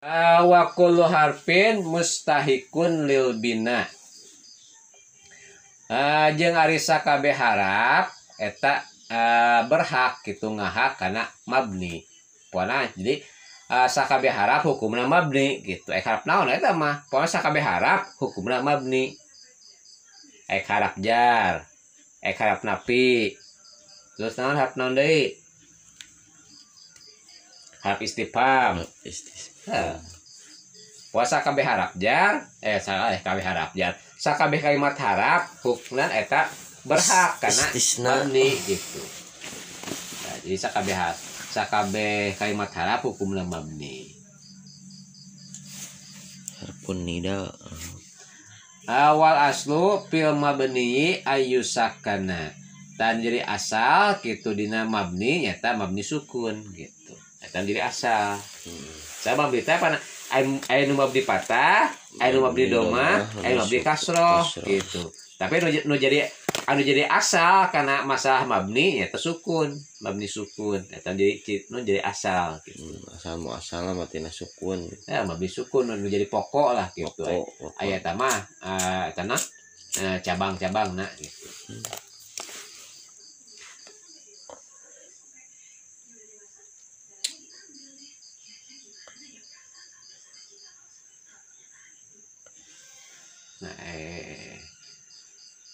Wa kullu harfin mustahikun lil bina. Jeung ari sakabeh harap eta berhak kitu ngahak kana mabni. Pokona jadi sakabeh harap hukumna mabni gitu. Ek harap naon eta mah? Pokona sakabeh harap hukumna mabni. Ek harap jar, ek harap napi. Terus naon harap naon deui? Harap istifham. Puasa kabeh harap jar, salah kabeh harap jar. Sakabeh kalimat harap hukmna eta berhak kana mabni gitu. Nah, jadi sakabeh kalimat harap hukumna mabni. Harpun nida. Awal aslu fil mabni ayyusakana. Dan jadi asal gitu dina mabni nyata mabni sukun gitu. Eta jadi asal. Saya mabni teh pana aya nu mabni patah, aya nu mabni domah, aya nu mabni kasroh gitu. Tapi nu jadi anu jadi asal karena masalah mabni nyata sukun, mabni sukun. Eta jadi nu jadi asal gitu. Asal muasalah matina sukun. Ya mabni sukun nu jadi pokok lah gitu. Aya eta mah eta na cabang-cabangna gitu.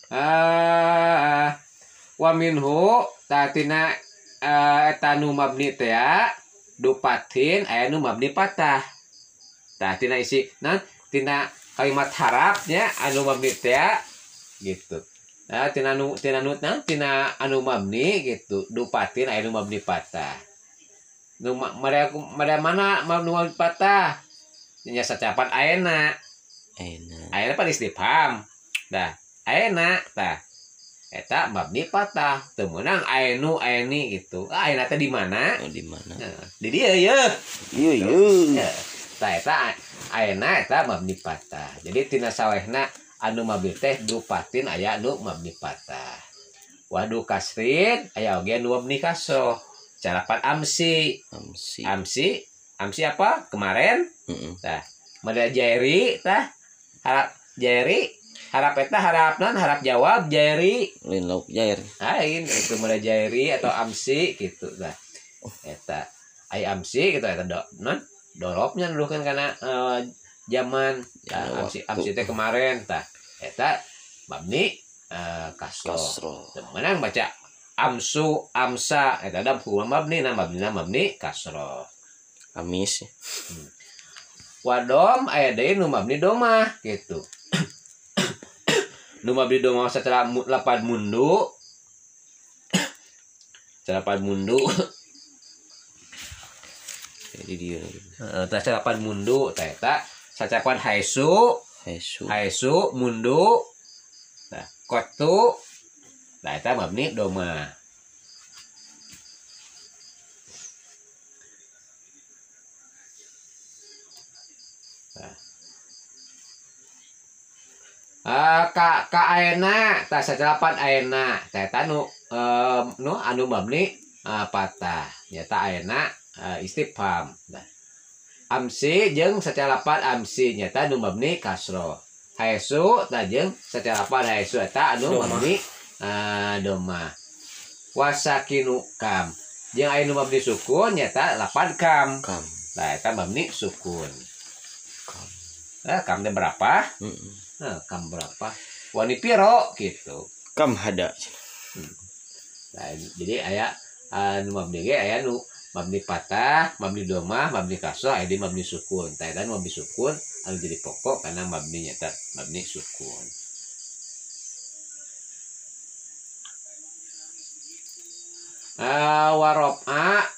Nah, wa minhu tatina eta nu mabni teh dupatin aya nu mabni patah. Tah tina isi nah tina kalimat harapnya anu mabni teh gitu. Nah tina nu tina nu nah, tina anu mabni gitu dupatin aya nu mabni patah. Nu mada mana nu mabni patah? Nya sacapan aena. Aena pan istifham. Dah aena tah eta mabni patah teu meunang aenu aeni gitu. Aena teh di mana? Oh, di mana? Di dieu ye. Ieu ye. Tah eta aena eta mabni patah. Jadi tina sawehna anu mabni teh dupatin aya anu mabni patah. Wadu kasrin aya oge anu mabni kasroh. Carapan amsi. Amsi. Amsi, amsi apa? Kemarin. Heeh. Tah, mada jairi tah harap jairi harap eta harapnan harap jawab jairi lain lauk jair lain itu mada jairi atau amsi gitu tah eta ai amsi gitu eta do non dorobnya nuduhkeun kana zaman ya, amsi amsi teh kemarin tah eta mabni kasroh. Menang baca amsu amsa eta da hukum mabni na mabni na mabni kasroh. Amis. Wadom aya deui nu mabni domah gitu. Nu mabni domah secara lapad mundu. Secara lapad mundu. Jadi dia. Heeh, tah secara lapad mundu tah eta sacapan haisu, haisu. Haisu mundu. Nah, kotu. Nah eta mabni domah. Ka aena tah sacalapan aena tah eta nu nu anu mabni patah nyata aena istifham. Nah, amsi jeung sacalapan amsi nyata anu mabni kasroh. Haisu tah jeung sacalapan haisu eta anu mabni domah. Wasakinu kam jeung aya nu mabni sukun nyata lapan kam. Nah eta mabni sukun. Kam. Kam teh berapa? Nah, kam berapa? Wani piro gitu. Kam hada. Nah, jadi aya anu mabni ge aya nu mabni patah, mabni domah, mabni kasroh, aya di mabni sukun. Tah eta mabni sukun anu jadi pokok karena mabni nyata mabni sukun. Wa rafa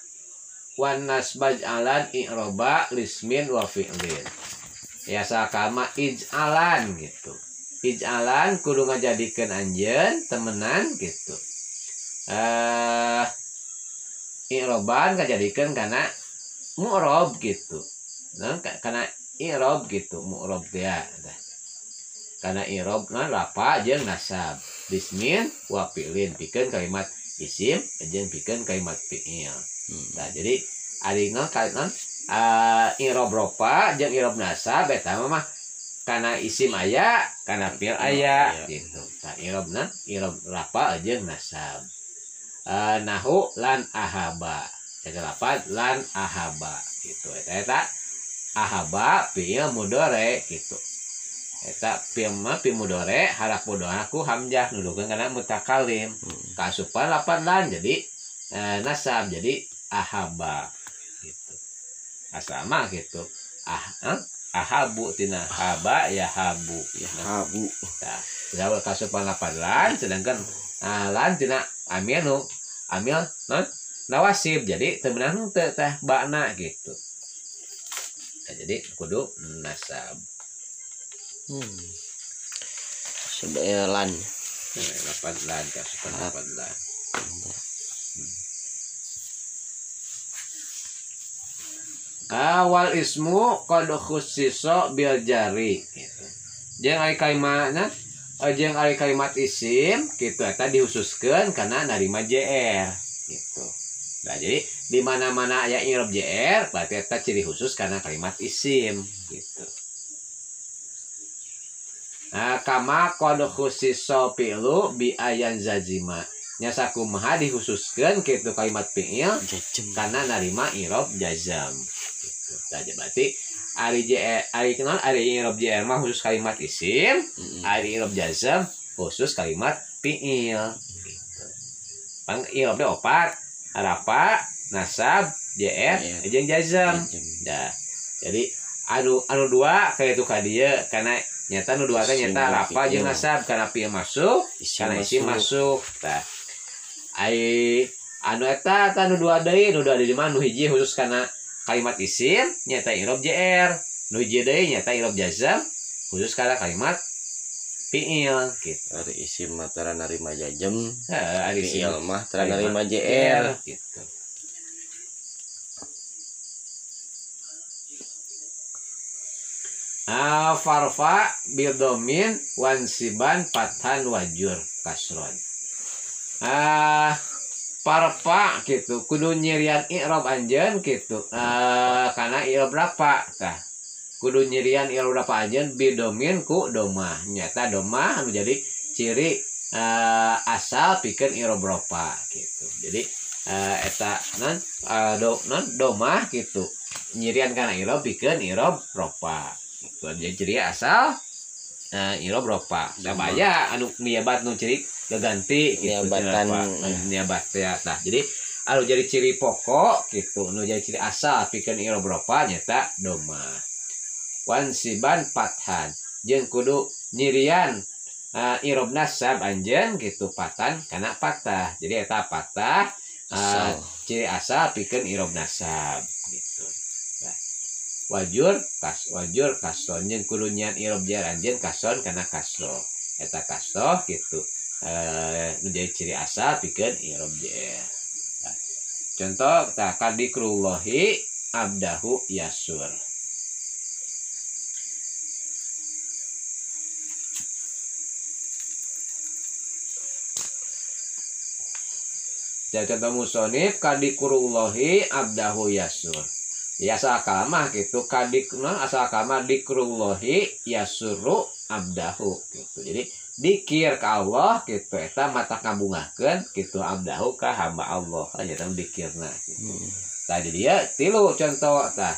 wan nasbaj alan i'roba lismin wa fi'lin. Ya sakama ij'alan gitu. Ij'alan kudu ngajadikeun anjeun temenan gitu. I'roban ngajadikeun kana mu'rob gitu. Nah, kana i'rob gitu, mu'rob teh. Kana i'rob na rafa jeung nasab. Bismin wa fi'lin pikeun kalimat isim jeung pikeun kalimat fi'il. Nah, jadi ari non kalimat I'rob rofa jeung i'rob nasab eta mah kana isim aya, kana fi'il aya gitu. Tah i'robna i'rob rafa jeung nasab. Nahu lan ahaba. Caca lapan lan ahaba gitu. Eta ahaba fi'il mudhari gitu. Eta fi'il mah fi'il mudhari haraf mudhari ku hamzah nuduhkeun kana mutakalim. Kasupan lapan lan jadi nasab jadi ahaba gitu. Asama gitu. Ahabu tina haba ya habu. Ya habu. Tah, lawan kasupan lapan lan sedangkan lan tina amil nu amil non nawasib jadi teu meunang teu teh bakna gitu. Nah, jadi kudu nasab. Sebae lan. Lapan lan kasupan lapan lan. Awal ismu qad khussisa bil jari gitu. Jeung ari kalimatna jeung ari kalimat isim kitu eta dihususkeun kana narima JR gitu. Nah, jadi di mana-mana aya i'rob JR berarti eta ciri khusus kana kalimat isim gitu. Nah, kama qad khussisa fi'lu bi ayan zazima. Nya sakumaha dihususkeun kitu kalimat fi'il kana narima i'rob jazam. Gitu. Tah berarti ari JR ari naon ari i'rob JR mah khusus kalimat isim, ari i'rob jazam khusus kalimat fi'il gitu. Pang i'rob teh opat, rafa, nasab, JR jeung jazam. Nah, jadi anu dua kayak itu ka dieu kana nyata nu dua teh nyata rafa jeung nasab kana fi'il masuk, kana isim masuk. Tah ai anu eta nu dua deui, nu dua deui mah nu hiji khusus kana kalimat isim nyata i'rob JR, nu hiji deui nyata i'rob jazam khusus kana kalimat fi'il gitu. Ari isim mah tara narima jazam, ari fi'il mah tara narima JR gitu. Farfa bildomin wansiban pathan wajur kasron. Parfa gitu kudu nyirian i'rob anjeun gitu. Kana i'rob rafa tah. Kudu nyirian i'rob rafa anjeun bidomin ku domah. Nyata domah anu jadi ciri asal pikeun i'rob rafa gitu. Jadi eta non non domah gitu. Nyirian kana i'rob pikeun i'rob rafa. Gitu. Jadi ciri asal i'rob rafa. Da baya anu niabat nu ciri ganti gitu niabat ya. Nah, jadi anu jadi ciri pokok gitu, anu jadi ciri asal pikeun i'rob rafa nyata domah. Wansiban pathan jeung kudu nyirian i'rob nasab anjeun gitu patan kana patah. Jadi eta patah ciri asal pikeun i'rob nasab gitu. Nah, wajur kasron jeung kudu nyian i'rob jar anjeun kasron kana kasro. Eta kasroh gitu. Menjadi ciri asal pikeun i'rob JR. Nah, contoh tah kadikrullahi abdahu yasur. Jadi contoh musonif kadikrullahi abdahu yasur. Ya asal kalamah gitu kadikna asal kalamah dikrullahi yasuru abdahu gitu. Jadi dikir ka Allah gitu eta mata ngabungahkeun gitu abdahu ka hamba Allah nya eta dikirna gitu. Tah di dieu tilu contoh tah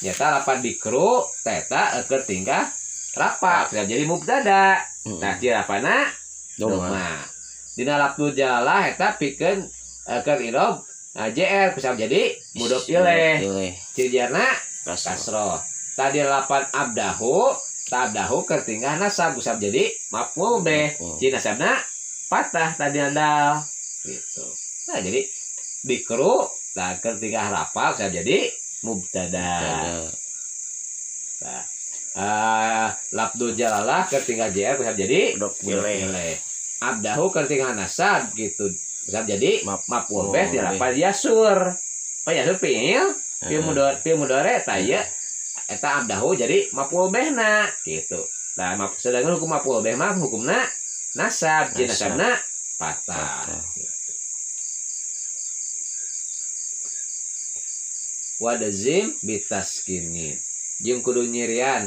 nyata lapan dikru teh eta keur tingkah rafa jadi mubtada. Nah ciri rapana doma. Dina lafzul jalalah eta pikeun keur i'rob JR bisa jadi mudhof ilaih. Ciri jarna kasroh. Tadi lapan abdahu tabdahu kertingah nasab usap jadi maf'ul bih. Ciri nasabna patah tadi andal gitu. Nah jadi dikru tah kertingah rafa usap jadi mubtada. Nah, lafdzul jalalah kertingah JR usap jadi mudhof ilaih. Abdahu kertingah nasab gitu. Usap jadi maf'ul bih di lafaz yasur. Pa yasur fi'il fi'il mudhari tah ieu eta abdahu jadi maf'ul bihna gitu. Nah, sedangkan hukum maf'ul bih mah hukumna nasab, jeung nasabna patah. Gitu. Wadazim bitaskinin jeung kudu nyirian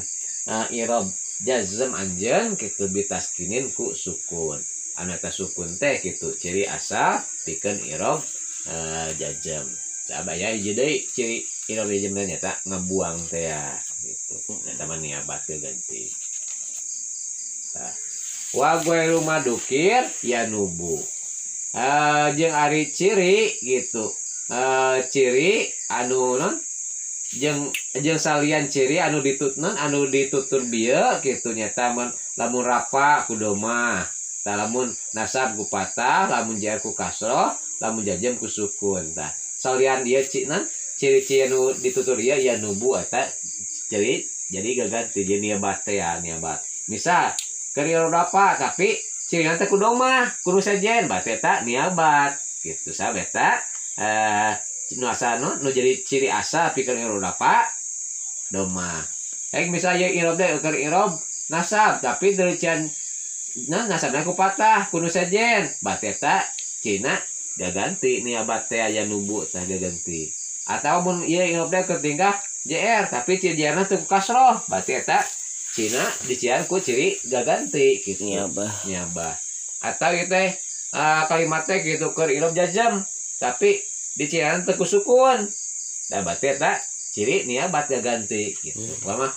i'rab jazm anjeun kitu bitaskinin ku sukun. Anu eta sukun teh kitu ciri asal pikeun i'rab jazm. Sabaya hiji deui ciri i'rab jazm teh nyata ngabuang teh ya gitu. Eta mah niabat teh ganti. Tah. Wa ghairu madukir yanubu. Jeung ari ciri gitu. Ciri anu non jeung salian ciri anu ditutnon anu ditutur bieu kitu nyata mun lamun rafa ku domah, tah lamun nasab ku patah, lamun jar ku kasroh, lamun jazm ku sukun. Tah salian ieu ciri-ciri anu ditutur ieu ya nubu eta ciri jadi gaganti jeung niabat teh ya niabat. Misal keur rafa tapi cirina teh ku domah, kudu sejen berarti eta niabat kitu sabeta nu asal nu jadi ciri asal pikeun i'rab rafa domah. Ek misalnya i'rab teh keur i'rab nasab tapi dari can nah nasabna ku patah kudu sejen berarti eta cirina gaganti niabat teh aya nubu tah gaganti. Atau mun ieu i'rab teh keur tingkah JR tapi ciri JR-na teu ku kasroh berarti eta cirina dician ku ciri gaganti kitu. Niabah. Niabah. Atau ieu teh kalimat teh kitu keur i'rab jazm tapi dician teu ku sukun. Da berarti eta ciri niabat gaganti kitu. Kumaha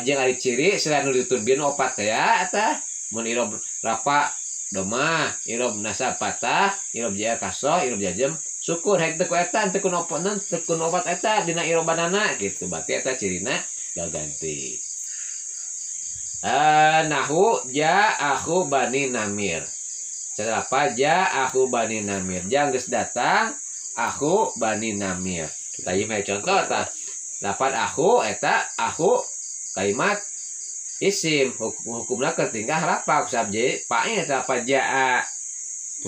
jeung ari ciri selain nu diturbin opat teh ya eta mun i'rab rafa domah, i'rab nasab patah, i'rab jar kasroh, i'rab jazm sukun. Hek teu ku eta teu ku noponan teu ku opat eta dina i'robanana kitu. Berarti eta cirina gaganti. Nahu ja aku bani namir. Siapa ja aku bani namir. Ja geus datang aku bani namir. Tah ieu mah contoh tah. Lapan aku eta aku kalimat isim hukumna keur tingkah rafa kusab jadi fa'il eta apa jaa.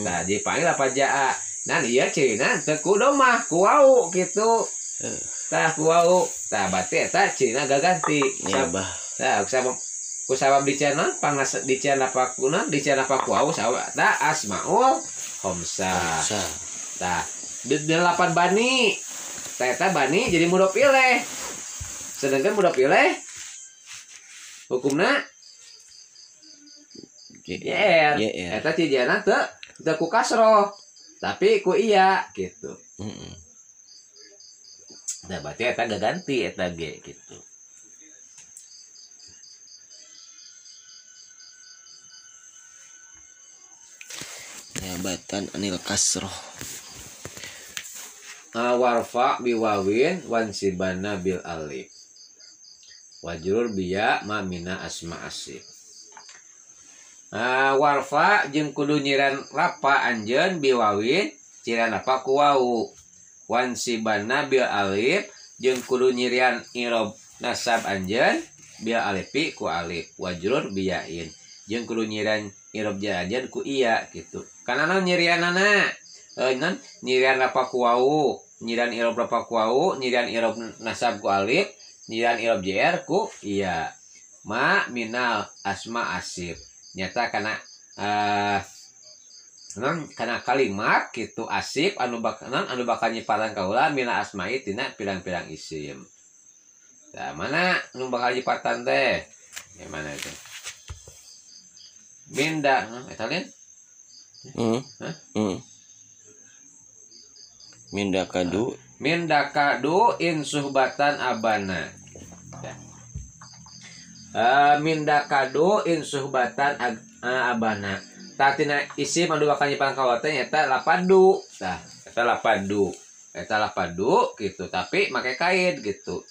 Tah jadi fa'il apa jaa. Nah ieu cirina teu ku domah ku wau kitu. Tah ku wau. Tah berarti eta cirina gaganti. Niabah. Tah kusabab dicana pangas dicana pakuna dicana paku wau sabab ta asmaul khamsah. Tah delapan bani. Tah eta bani jadi mudhof ilaih. Sedangkan mudhof ilaih hukumna JR. Eta cijana teu ku kasroh tapi ku iya gitu. Heeh. Nah berarti eta gaganti eta ge gitu. Niabatan anil kasroh. Warfa biwawin wansibana bil alif. Wajrur biya ma mina asma asif. Warfa jeung kudu nyiran rapa anjeun biwawin ciran rapa ku wau. Wansibana bil alif jeung kudu nyirian i'rab nasab anjeun bil alifi ku alif. Wajrur biyain jeung kudu nyiran i'rab jar anjeun ku iya gitu. Kana naon nyirianana? Non nyirian rapa ku wau, nyirian i'rab rapa ku wau, nyirian i'rab nasab ku alif, nyirian i'rab jr ku iya. Ma minal asma asif. Nyata kana non kana kalimat kitu asif anu bakal anu bakal nyipatan kaula mina asma'i tina pirang-pirang isim. Tah mana nu bakal nyipatan teh? Ya mana itu? Minda, eta lain? Minda kadu. Minda kadu in suhbatan abana. Minda kadu in suhbatan abana. Tah tina isim anu bakal nyipan kaula teh nyata lapadu. Tah, eta lapadu. Eta lapadu gitu, tapi make kaid gitu.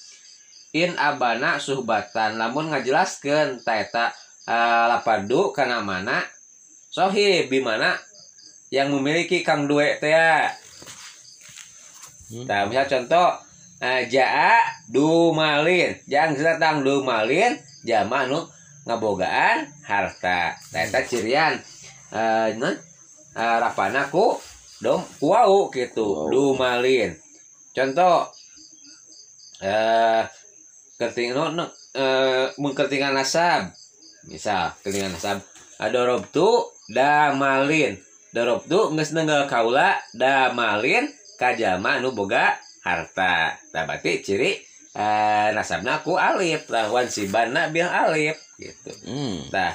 In abana suhbatan lamun ngajelaskeun tah eta lapadu kana mana sohib di mana yang memiliki kang duwe teh ya. Tah misal contoh jaa dumalin, jang datang dumalin jama nu ngabogaan harta. Tah eta cirian rapana ku dom ku wau kitu dumalin. Contoh kerting mun kertingan nasab. Misal kertingan nasab adorobtu damalin. Dorobtu geus nenggel kaula damalin kajama nu boga harta. Tah berarti ciri nasabna ku alif tah wan sibana bil alif gitu. Tah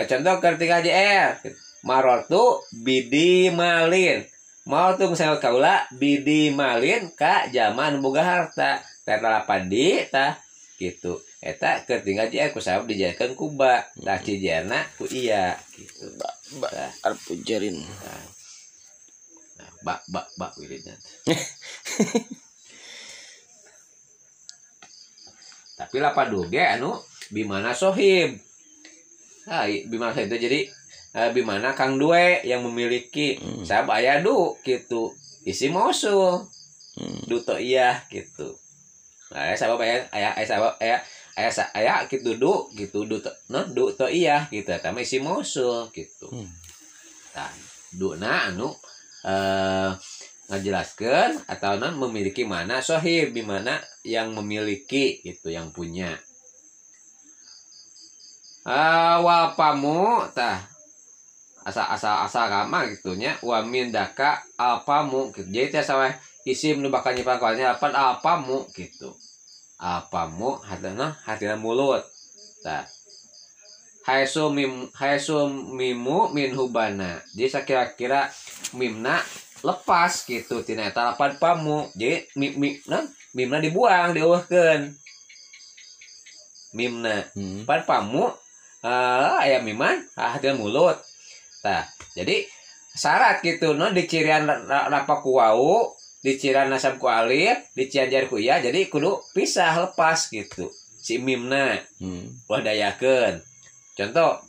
contoh ketika JR marortu bidi malin. Mau tuh misalnya kaula bidi malin ka zaman boga harta. Tah lapan di tah gitu. Eta ketinggal JR ku sabab dijarkeun ku ba. Tah cijerna ku iya gitu. Ba ba arfu jarin. Nah, ba ba ba wiridna. Tapi lapan duge anu bimana sohib. Nah, bimana sohib itu jadi bimana kang due yang memiliki. Sab aya du gitu. Isi mausul. Du to iya gitu. Nah, sabab aya aya sabab aya aya aya gitu du gitu du to, no, du to iya gitu. Eta mah isi mausul gitu. Tah, duna anu ngajelaskeun atau non memiliki mana sohib, bimana yang memiliki gitu, yang punya. Wapamu tah asa kama gitunya wa min daka alpamu gitu. Jadi teh saweh isim nu bakal nyipan kawannya lapan alpamu gitu. Alpamu hatina hatina mulut. Tah haesu mim haesu mimu min hubana. Jadi sakira-kira mimna lepas gitu tina eta lapan pamu. Jadi mim mim non mimna dibuang dieuweuhkeun. Mimna. Pan pamu aya miman hatina mulut. Nah, jadi syarat gitu non dicirian rapa ku wau, dicirian nasab ku alif, dicirian jar ku iya, jadi kudu pisah lepas gitu. Si mimna. Ulah dayakeun. Contoh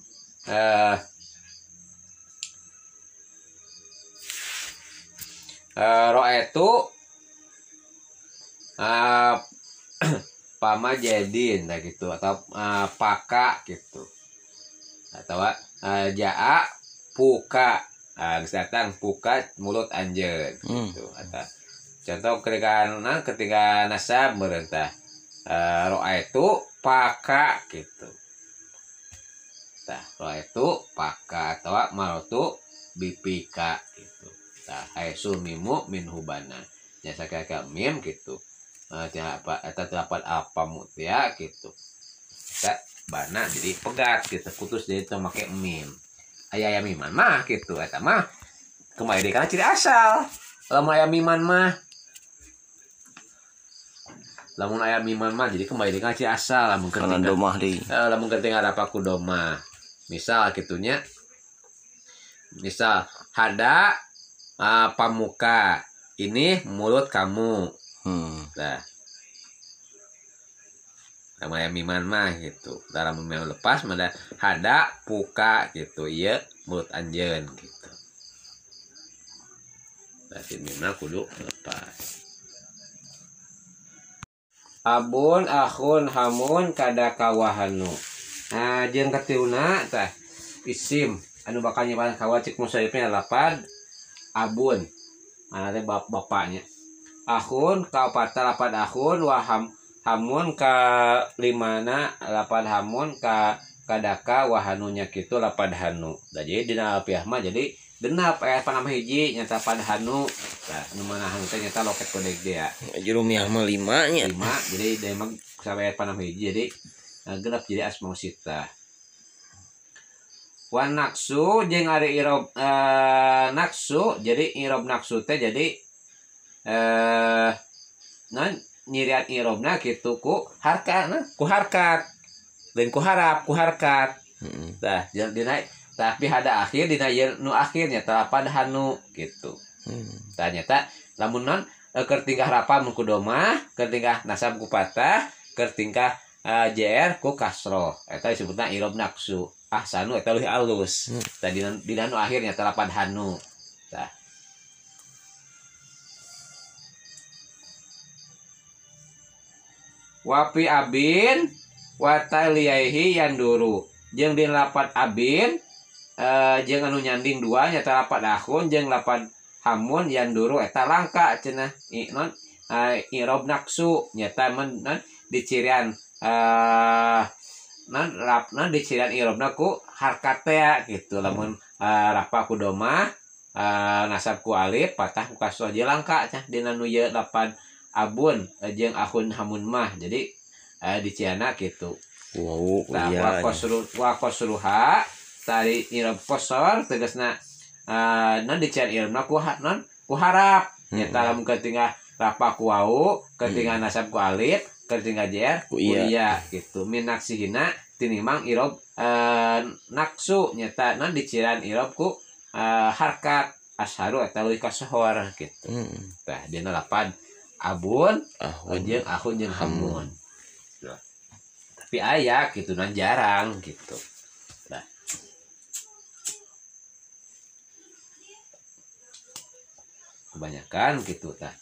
ro'etu pama jadin nah gitu atau paka gitu. Atau jaa puka, geus datang puka mulut anjeun gitu. Atau contoh ketika ketika nasab merentah ro'etu paka gitu. Tah ro'etu paka atau marotu bipika gitu. Tah haesu mimu min hubana. Nya sakira mim gitu. Apa eta dapat apa mutia gitu. Eta bana jadi pegat gitu, putus jadi teu make mim. Aya aya miman mah gitu eta mah kembali deui kana ciri asal. Lamun aya miman mah lamun aya miman mah jadi kembali deui kana ciri asal lamun keur kana domah deui. Lamun keur tinggal apa ku domah. Misal kitunya misal hada pamuka ini mulut kamu. Nah lamun aya miman mah gitu. Dalam miman lepas mah hada puka gitu ieu mulut anjeun gitu. Berarti mimna kudu lepas. Abun akhun hamun kadaka wahanu. Nah, jeung katiuna tah isim anu bakal nyipan kawa cik musaifnya lapad abun. Mana teh bapaknya. Akhun kaopata lapad akhun waham hamun ka limana lapad hamun ka kadaka wahanunya kitu lapad hanu. Nah, jadi dina alfiah mah jadi genap aya panama hiji nyata pad hanu. Tah nu mana hanu teh nyata loket kodeg dia. Jurumiah mah 5 nya. 5 jadi da emang sampai panama hiji jadi genap jadi asmaul sittah. Wan naksu jeung ari irob naksu jadi irob naksu teh jadi non nyirian irobna kitu ku harkana ku harkat lain ku harap ku harkat. Tah dina tapi hada akhir dina ieu nu akhir nyata lapan hanu gitu. Tah nyata lamun non keur tingkah rapa mun ku domah, keur tingkah nasab ku patah, keur tingkah JR ku kasroh. Eta disebutna irob naksu. Ahsanu eta leuwih alus. Tah dina nu akhir nyata lapan hanu. Tah wapi abin wataliyaihi yanduru jeung dina lapat abin jeung anu nyanding dua nyata lapat akhun jeung lapat hamun yanduru eta langka cenah non irob naksu nyata men non dicirian non rap non dicirian irobna ku harkat teh gitu lamun rapa ku domah nasab ku alif patah ku kasroh jeung langka cenah dina nu ieu lapan abun jeung akhun hamun mah. Jadi diciana kitu. Wow, tah iya. Wa qasruha tadi i'rab qasar tegasna non dician i'rabna ku non ku harap. Nyata lamun ketinggal rafa ku wau, ketinggal nasab ku alif, ketinggal jer ku iya gitu. Min naksihina tinimang i'rab naksu nyata non dician i'rab ku harkat asharu atau leuwih kasohor gitu. Tah dina lapan abun jeung ahun jeung hamun. Tapi aya gitu nan jarang gitu. Nah. Kebanyakan gitu tah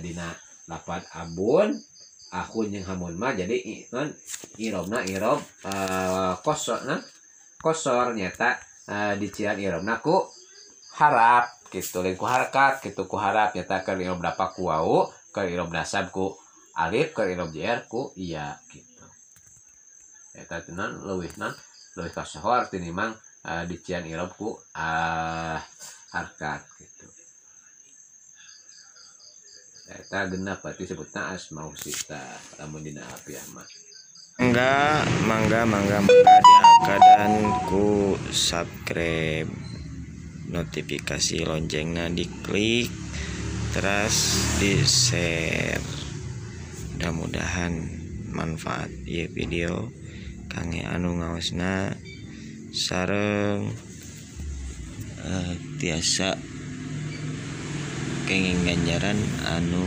dina lapan abun ahun jeung hamun mah jadi non i'rabna i'rab kosor nah kosor nyata dician i'rabna ku harap gitu lain ku harakat gitu ku harap nyata keur i'rab dapat ku wau keur i'rab nasab ku alif keur i'rab jer ku iya gitu. Eta teh non leuwih kasohor tinimang dician i'rab ku harkat gitu. Eta genap berarti sebutna asmaul sita lamun dina alfiah mah. Mangga mangga diakadan ku subscribe, notifikasi loncengna diklik, terus di share. Mudah-mudahan manfaat ieu video kangge anu ngaosna sareng tiasa kenging ganjaran anu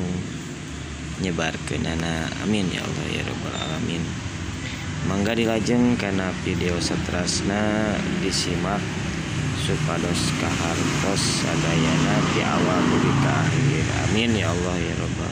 nyebarkeunana. Amin ya Allah ya rabbal alamin. Mangga dilajeng kana video saterasna disimak supados kahartos sadayana ti awal dugi ka akhir. Amin ya Allah ya rabbal